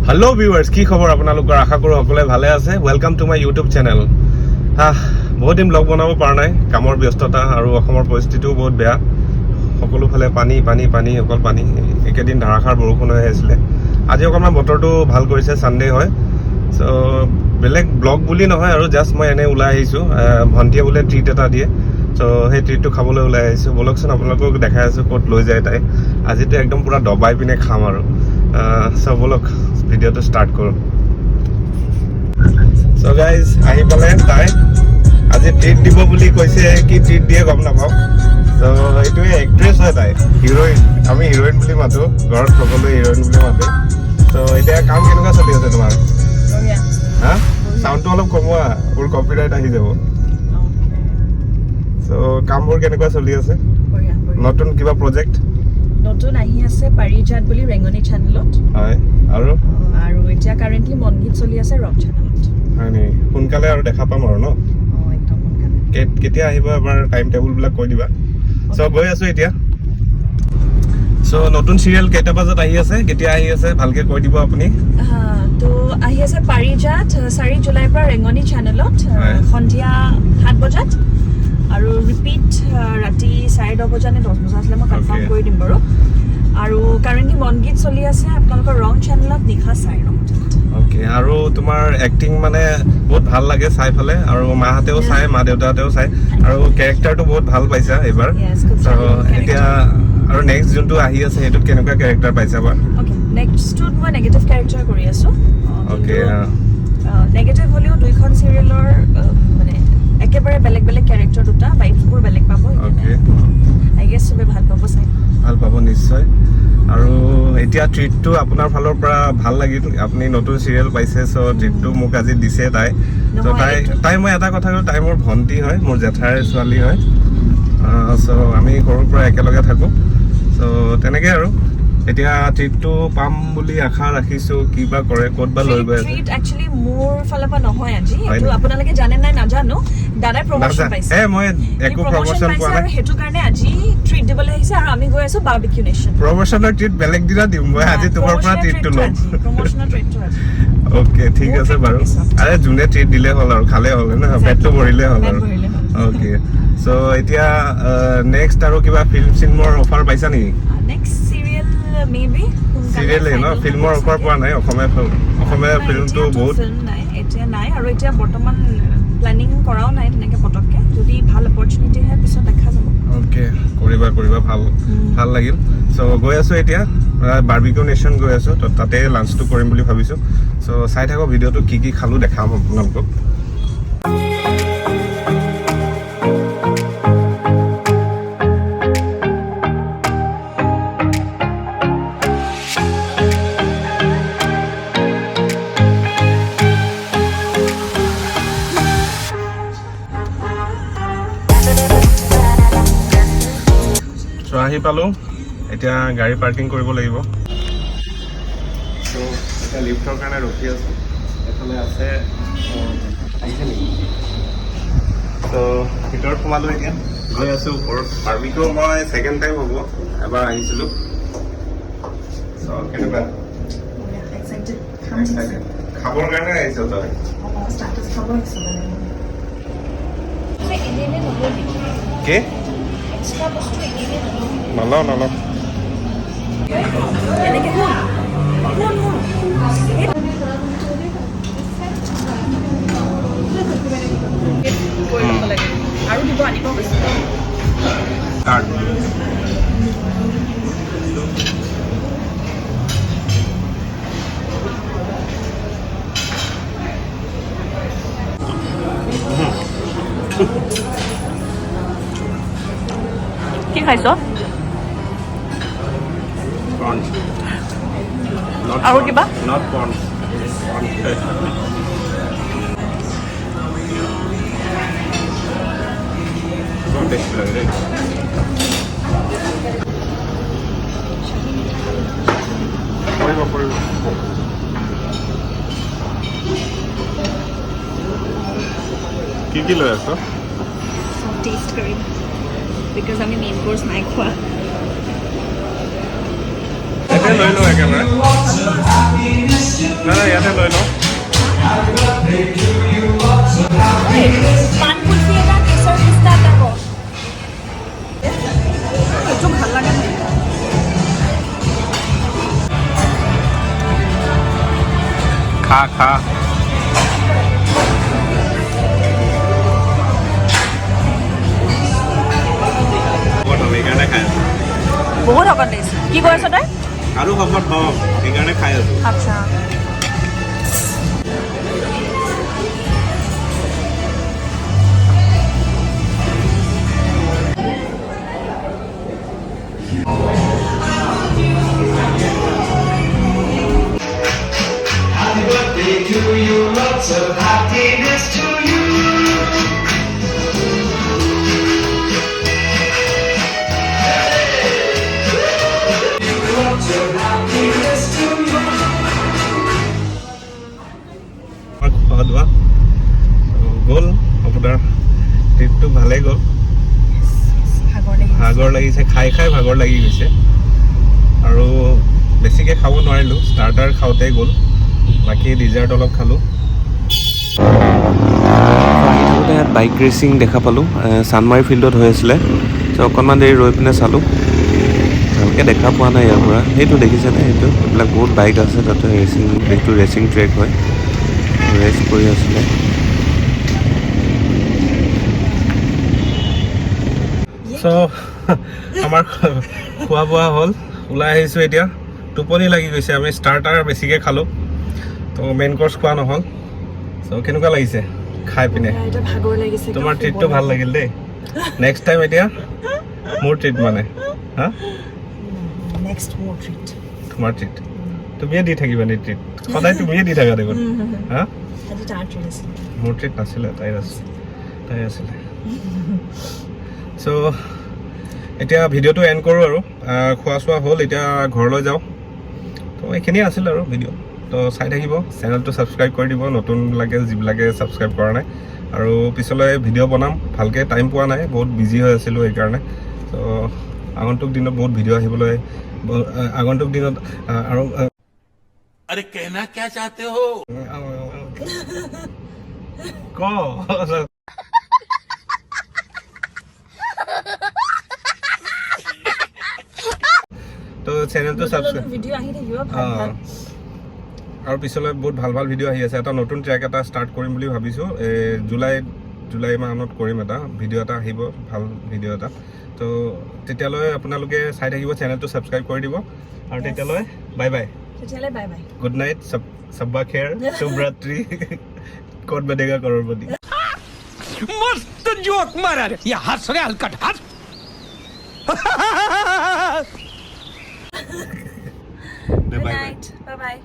Hello' viewers, কি খবৰ আপোনালোকৰ? আশা কৰোঁ সকলোৱে ভালে আছে। Welcome to my YouTube channel. হা, বহুত দিন ব্লগ বনাব পৰা নাই, কামৰ ব্যস্ততা আৰু অসমৰ পৰিস্থিতিও বহুত বেয়া। সকলোফালে পানী পানী পানী, অকল পানী। একেদিন ধাৰাসাৰ বৰষুণ হৈ আছিলে। আজি অকণমান বতৰটো ভাল কৰিছে, ছানডে হয়। চ' বেলেগ ব্লগ বুলি নহয় আৰু জাষ্ট মই এনেই ওলাই আহিছোঁ। ভণ্টিয়ে বোলে ট্ৰিট এটা দিয়ে, চ' সেই ট্ৰিটটো খাবলৈ ওলাই আহিছোঁ। ব'লকচোন, আপোনালোকক দেখাই আছোঁ ক'ত লৈ যায় তাই। আজিতো একদম পূৰা দবাই পিনে খাম আৰু। চ' ব'লক, ভিডিঅ'টো ষ্টাৰ্ট কৰোঁ। চ' গাইজ, আহি পালে। তাই আজি ট্ৰিট দিব বুলি কৈছে, কি ট্ৰিট দিয়ে গম নাপাওঁ। চ' এইটোৱে এক্ট্ৰেছ হয় তাই, হিৰইন। আমি হিৰইন বুলি মাতোঁ, ঘৰত সকলোৱে হিৰইন বুলি মাতে। চ' এতিয়া কাম কেনেকুৱা চলি আছে তোমাৰ? হা, চাউণ্ডটো অলপ কমোৱা, মোৰ কপিৰাইট আহি যাব। চ' কামবোৰ কেনেকুৱা চলি আছে? নতুন কিবা প্ৰজেক্ট? নতুন আহি আছে পাৰিজাত বুলি ৰেঙনি চেনেলত। হয়, আৰু? আৰু এতিয়া কাৰেণ্টলি মনগীত চলি আছে ৰং চেনেলত। হয় নেকি? সোনকালে আৰু দেখা পাম আৰু ন? অঁ, একদম সোনকালে। কেতিয়া আহিব এবাৰ টাইম টেবুলবিলাক কৈ দিবা। চ' গৈ আছোঁ এতিয়া। চ' নতুন চিৰিয়েল কেইটা বজাত আহি আছে, কেতিয়া আহি আছে, ভালকে কৈ দিব আপুনি। তো আহি আছে পাৰিজাত 4 জুলাইৰ পৰা ৰেঙনি চেনেলত সন্ধিয়া 7 বজাত আৰু ৰিপিট ৰাতি 10:30 বজা নে 10 বজা আছিলে, মই কনফাৰ্ম কৰি দিম বাৰু। আৰু কাৰেণ্টলি মনগীত চলি আছে আপোনালোকৰ ৰং চেনেলত নিশা 9:30 বজাত। অ'কে, আৰু তোমাৰ এক্টিং মানে বহুত ভাল লাগে চাই ফালে, আৰু মাহঁতেও চাই, মা দেউতাহঁতেও চাই আৰু কেৰেক্টাৰটো বহুত ভাল পাইছা এইবাৰ। Yes, খুব চ' challenging. এতিয়া আৰু নেক্সট যোনটো আহি আছে, সেইটোত কেনেকুৱা কেৰেক্টাৰ পাইছা বা? অ'কে, নেক্সটটোত মই নেগেটিভ কেৰেক্টাৰ কৰি আছোঁ। নেগেটিভ হ'লেও দুইখন চিৰিয়েলৰ মানে একেবাৰে বেলেগ বেলেগ কেৰেক্টাৰ দুটা, ভাইবছবোৰ বেলেগ পাব। I guess চবে ভাল পাব চাই। ভাল পাব নিশ্চয়। আৰু এতিয়া ট্ৰিটটো আপোনাৰ ফালৰ পৰা ভাল লাগিল। আপুনি নতুন চিৰিয়েল পাইছে, চ' ট্ৰিটটো মোক আজি দিছে তাই। চ' নহয়, তাই তাই, মই এটা কথা কওঁ, তাই মোৰ ভণ্টি হয়, মোৰ জেঠাইৰ ছোৱালী হয়। চ' আমি সৰুৰ পৰা একেলগে থাকোঁ। চ' তেনেকৈ আৰু এতিয়া ট্ৰিটটো পাম বুলি আশা ৰাখিছোঁ। কি বা কৰে, ক'ত বা লৈ গৈ আছে। ট্ৰিট একচুৱেলি মোৰ ফালৰ পৰা নহয় আজি। হয় এইটো নেকি? আপোনালোকে জানে নাই নাজানো, দাদাই প্ৰমোশ্যন পাইছে। এ, মই একো প্ৰমোশ্যন পোৱা পাইছে আৰু নাই। সেইটো কাৰণে আজি ট্ৰিট দিবলৈ আহিছে আৰু আমি গৈ আছো বাৰ্বিকিউ নেশ্যন। প্ৰমোশ্যনৰ ট্ৰিট বেলেগ দিনা দিম মই, আজি তোমাৰ পৰা ট্ৰিটটো ল'ম। প্ৰমোশ্যনৰ ট্ৰিটটো আজি। অ'কে, ঠিক মোৰ আছে treatটো বাৰু। পিছত। আৰে, যোনে ট্ৰিট দিলে হ'ল আৰু খালে হ'ল ন, পেটটো ভৰিলে হ'ল। পেট আৰু ভৰিলে হ'ল। অ'কে, চ' এতিয়া নেক্সট আৰু কিবা ফিল্ম চিল্মৰ অফাৰ পাইছা নেকি? Next serial may be. চিৰিয়েলে ন, ফিল্মৰ অফাৰ পোৱা নাই? অসমীয়া ফিল্ম, অসমীয়া ফিল্মটো বহুত ফিল্ম নাই, এতিয়া নাই। আৰু এতিয়া বৰ্তমান প্লেনিং কৰাও নাই তেনেকে পটককে। যদি ভাল অপৰচুনিটি আহে, পিছত দেখা যাব। অ'কে, কৰিবা কৰিবা, ভাল ভাল লাগিল। চ' গৈ আছোঁ এতিয়া বাৰ্বিকিউ নেশ্যন গৈ আছোঁ, ত' তাতে লাঞ্চটো কৰিম বুলি ভাবিছোঁ। চ' চাই থাকক ভিডিঅ'টো, কি কি খালোঁ দেখাম আপোনালোকক। চ' আহি পালোঁ, এতিয়া গাড়ী পাৰ্কিং কৰিব লাগিব। চ' এতিয়া লিফ্টৰ কাৰণে ৰখি আছোঁ। এইফালে আছে, আহিছে নেকি? চ' ভিতৰত সোমালোঁ, এতিয়া গৈ আছোঁ ওপৰত। বাৰ্বিকিউ মই ছেকেণ্ড টাইম হ'ব, এবাৰ আহিছিলোঁ। চ' কেনেকুৱা? এক্সাইটেড। Excited? খাবৰ কাৰণে আহিছ তই? ষ্টাৰ্টাৰ্ছ খাব আহিছোঁ মানে মই। এনেই এনেই নল'বি। কি? এক্সট্ৰা বস্তু এনেই এনেই নল'বি। নলওঁ, নলওঁ। এনেকে শুন শুন শুন, কৰি ল'ব লাগে আৰু দিব আনিব গৈছে। ষ্টাৰ্ট। কি খাইছ? Prawns. আৰু কিবা? Not prawns. বহুত টেষ্টি লাগে দেই। পৰিব পৰিব। কি কি লৈ আছ? চব টেষ্ট কৰিম, because আমি মেইন কোৰ্চ নাই খোৱা। এতিয়া লৈ লওঁ একেবাৰে। খা খা। শকত হ'ম, সেইকাৰণে খাই আছোঁ। বহুত শকত লাগিছে। কি কৈ আছ তই? আৰু শকত হ'ম, সেইকাৰণে খাই আছোঁ। আচ্ছা। Happy birthday to you, lots of happiness to you. Lots of happiness to you. আমাৰ খোৱা দোৱা গ'ল, আপোনাৰ ট্ৰিপটো ভালেই গ'ল। ভাগৰ লাগিছে। ভাগৰ লাগিছে, খাই খাই ভাগৰ লাগি গৈছে আৰু বেছিকৈ খাব নোৱাৰিলোঁ। ষ্টাৰ্টাৰ খাওঁতেই গ'ল, বাকী ডিজাৰ্ট অলপ খালোঁ। আহি থাকোঁতে ইয়াত বাইক ৰেচিং দেখা পালোঁ, চানমাৰী ফিল্ডত হৈ আছিলে। ত' অকণমান দেৰি ৰৈ পিনে চালোঁ, ভালকৈ দেখা পোৱা নাই ইয়াৰ পৰা। সেইটো দেখিছেনে? সেইটো এইবিলাক বহুত বাইক আছে তাতে ৰেচিং, এইটো ৰেচিং ট্ৰেক হয়, ৰেচ কৰি আছিলে। চ' আমাৰ খোৱা বোৱা হ'ল, ওলাই আহিছোঁ। এতিয়া টোপনি লাগি গৈছে। আমি ষ্টাৰ্টাৰ বেছিকৈ খালোঁ, তো মেইন কৰ্চ খোৱা নহ'ল। চ' কেনেকুৱা লাগিছে খাই পিনে? এতিয়া ভাগৰ লাগিছে। তোমাৰ ট্ৰিটটো ভাল লাগিল দেই। নেক্সট টাইম এতিয়া মোৰ ট্ৰিট মানে হা। নেক্সট মোৰ ট্ৰিট। তোমাৰ ট্ৰিট তুমিয়ে দি থাকিবা নি? ট্ৰিট সদায় তুমিয়ে দি থাকা দেখোন, হা? আজি তাৰ ট্ৰিট আছিলে। মোৰ ট্ৰিট নাছিলে, তাইৰ আছিল, তাইৰ আছিলে। চ' এতিয়া ভিডিঅ'টো এণ্ড কৰোঁ আৰু খোৱা চোৱা হ'ল, এতিয়া ঘৰলৈ যাওঁ। তো এইখিনিয়ে আছিল আৰু ভিডিঅ'। তো চাই থাকিব, চেনেলটো ছাবস্ক্ৰাইব কৰি দিব নতুনবিলাকে, যিবিলাকে ছাবস্ক্ৰাইব কৰা নাই। আৰু পিছলৈ ভিডিঅ' বনাম ভালকৈ, টাইম পোৱা নাই, বহুত বিজি হৈ আছিলোঁ সেইকাৰণে। তো আগন্তুক দিনত বহুত ভিডিঅ' আহিবলৈ আগন্তুক দিনত আৰু अरे, कहना क्या चाहते हो? ক। তো চেনেলটো ছাবস্ক্ৰাইব ভিডিঅ' আহি থাকিব ভাল ভাল। আৰু পিছলৈ বহুত ভাল ভাল ভিডিঅ' আহি আছে। এটা নতুন ট্ৰেক এটা ষ্টাৰ্ট কৰিম বুলি ভাবিছোঁ। এই জুলাই জুলাই মাহত কৰিম, এটা ভিডিঅ' এটা আহিব, ভাল ভিডিঅ' এটা। তো তেতিয়ালৈ আপোনালোকে চাই থাকিব, চেনেলটো ছাবস্ক্ৰাইব কৰি দিব আৰু তেতিয়ালৈ বাই বাই। তেতিয়াহ'লে bye bye. Good night, शब्बा खैर, शुभ रात्रि, कौन बनेगा करोड़पति। मस्त जोक मारा रे, ये हंस रे हलकट हंस। Good bye. Night, bye bye.